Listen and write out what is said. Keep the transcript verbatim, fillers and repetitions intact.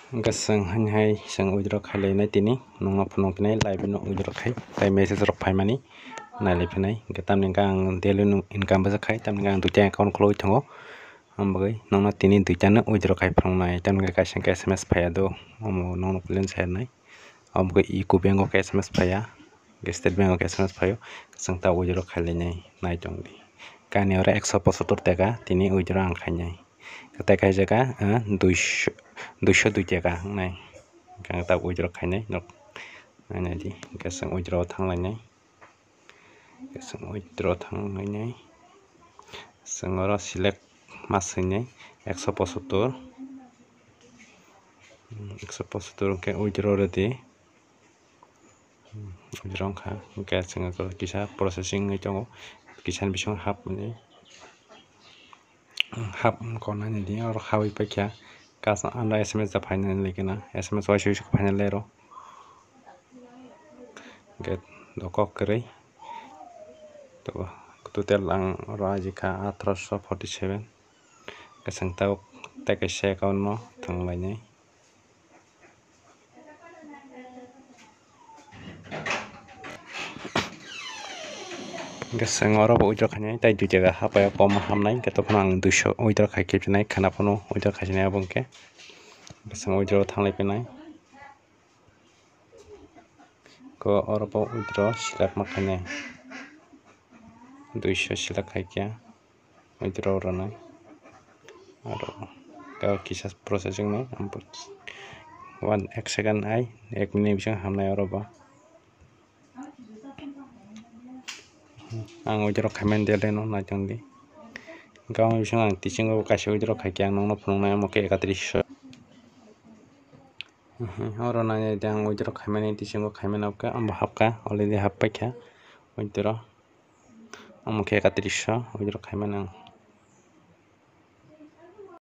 Hwnkhe chwng haini hai chwng withdraw khailai nai tini, nokno phunuk phinai live no withdraw khai, tai message rok phaimani nailai phinai. Hwnkhe tamni hwnkhe ang daily no income bwsa khai, tamni hwnkhe ang duita account khulwi thango. Ang bagwi nokno tini duita no withdraw khai phunuknai, tamni hwnkhe kaisa hwnkhe S M S phaiya do, omo nokno plan sainai. Omo khe U C O bank o khe S M S phaiya, hwnkhe State Bank o khe S M S phaio, chwng ta withdraw khailainai nai tongdi. Kani oro ekso pochottor taka tini withdraw ang khainai. Tei khaijak, ah, duisho, duisho dui taka wngnai. Hwnkhe ang ta withdraw khainai, nok nainai di. Hwnkhe chwng withdraw o thanglainai. Hwnkhe chwng withdraw thanglainai. Chwng oro select ma swinai, ekso pochottor. Hmm, ekso pochottor hwnkhe withdraw rwdi. Hmm, withdraw wngkha. Hwnkhe chwng kisa processing wngwi tongo. Kisa ni bisingo hapmani. Hap wngkha nini di, oro habwi paikha. Kaisa ano S M S da phainani lekha na, S M S waisa waisa phainani oro. Hwnkhe dokok kwrwi. To, total ang oro ajikha athroso forty seven. Hwnkhe chwng tabuk tei kaisa account no thwnglainai. Hwnkhe chwng oro bo withdraw khainai, tei dui jaga hapai o kom hamnai, hwnkhe tokphano ang duisho withdraw khai khe phinai, khana phano withdraw khaisani abo hwnkhe. Hwnkhe chwng withdraw thanglai phinai. Ko oro bo withdraw select ma khainai, duisho select khai khe. Withdraw rwnai. Aro kisa processing nai, one ek second ai, ek minute bisingo hamnai oro bo. Ang withdraw khaimani detail no nai tongdi. Hwnkhe omo bisingo ang tisingo kaisa withdraw khaikhe ang nokno phunuknai, omo khe ekatris. Oro nainai di ang withdraw khaimani, tisingo khaimani hapkha, omo hapkha, already happaikha withdraw. Omo khe ekatris so withdraw khaimani ang.